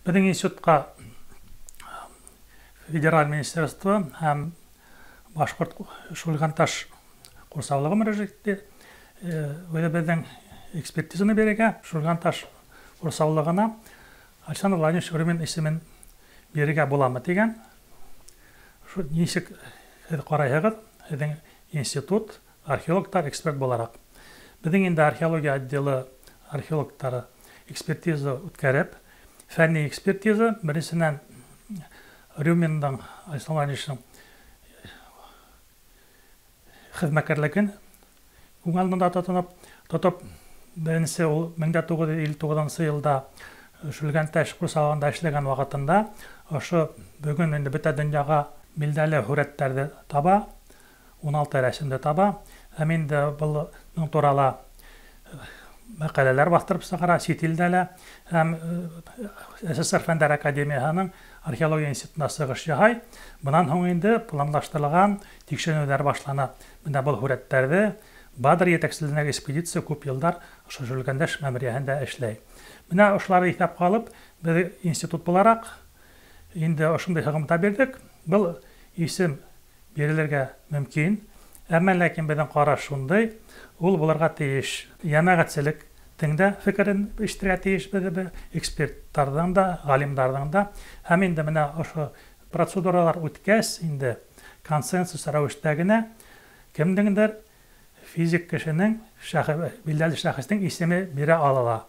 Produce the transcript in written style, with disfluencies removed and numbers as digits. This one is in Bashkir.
Беҙҙең институтҡа федераль министерство һәм Башҡорт Шүлгәнташ ҡурсаулығы мөрәжәғәт итте. Үҙебеҙҙең экспертизаны бирергә, Шүлгәнташ ҡурсаулығына Александр Владимирович Рюмин исемен бирергә буламы тигән. Нисек һеҙ ҡарайһығыҙ, һеҙҙең институт, археологтар, эксперт булараҡ. Беҙҙең инде археология отделы археологтары экспертиза үткәреп, фәнни экспертиза, беренсенән, Рюминдың, Александр Владимировичтың хеҙмәткәрлеген күҙ алдында тотоп, беренсе ул 1959 йылда Шүлгәнташ ҡурсауында эшләгән ваҡытында ошо бөгөн инде бөтә донъяға билдәле һүрәттәрҙе таба, 16 рәсемде таба, һәм инде был турала мәҡәләләр баҫтырып сығара сит илдә лә, һәм СССР Фәндәр Академияһының археология институтына сығыш яһай. Бынан һуң инде планлаштырылған тикшеренеүҙәр башлана. Бына был һүрәттәрҙе Бадр етәкселегендәге экспедиция күп йылдар ошо Шүлгәнташ мәмерйәһендә эшләй. Бына ошоларҙы иҫәпкә алып, беҙ институт булараҡ инде ошондай һығымта бирҙек. Был исем бирелергә мөмкин, әммә ләкин беҙҙең ҡараш шундай, ул булырға тейеш. Йәмәғәтселектең дә фекерен ишетергә тейеш беҙ, эксперттарҙың да, ғалимдарҙың да. Һәм инде бына ошо процедуралар үткәс, инде консенсус рәүештә генә кемдеңдер физик кешенең, билдәле шәхестең исеме бирә алала.